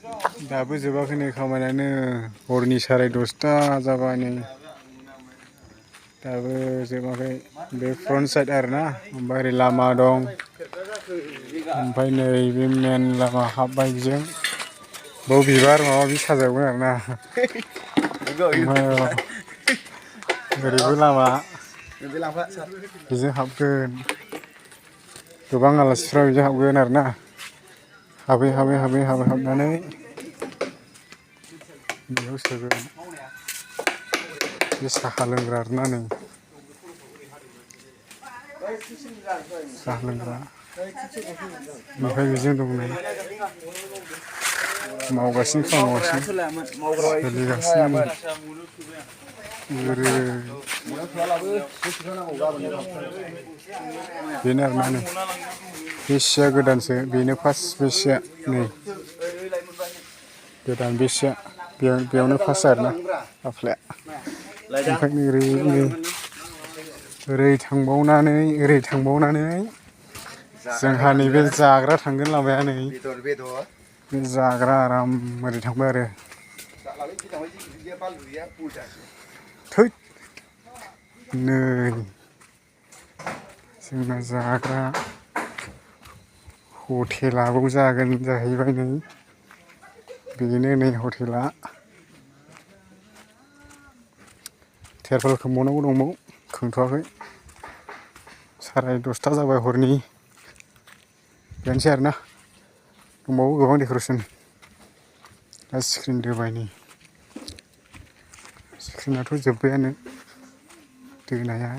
दाबो जोबाखै नै खामानियानो हरनि 10:30 जाबाय नै दाबो जोबाखै बे फ्रन्ट साइड आरोना ओमफ्राय ओरै लामा दं ओमफ्राय नै बे मेन लामा हाबबाय बिजों बाव बिबार माबा माबि साजायगोन आरोना ओमफ्राय ओरैबो लामा बेजों हाबगोन गोबां आलासिफ्रा बेजों हाबगोन आरोना हाबनानै बेयाव सोगोन बे साहा लोंग्रा आरोना नै साहा लोंग्रा ओमफ्राय बेजों दं नै मावगासिनो सोलिगासिनो बेनो आरोना नै बे सिया गोदानसो बेनो फार्स्ट बे सिया नै गोदान बे सिया बेयावनो फार्स्ट आरोना हाफ्लाया ओमफ्राय ओरै थांबावनानै जोंहा नैबे जाग्रा थांगोन लामाया नै बे जाग्रा आराम ओरै थांबाय आरो थैद नै जोंना जाग्रा हटेलाबो जागोन जाहैबाय नै बेनो नै हटेला तेरपाल खोंबावनांगौ दंबावो खोंथ'वाखै 10:30 जाबाय हरनि बेनोसै आरोना दंबावो गोबां डेक'रेसन दा स्क्रिन दोबाय नै स्क्रिनाथ' जोब्बायानो दोनाया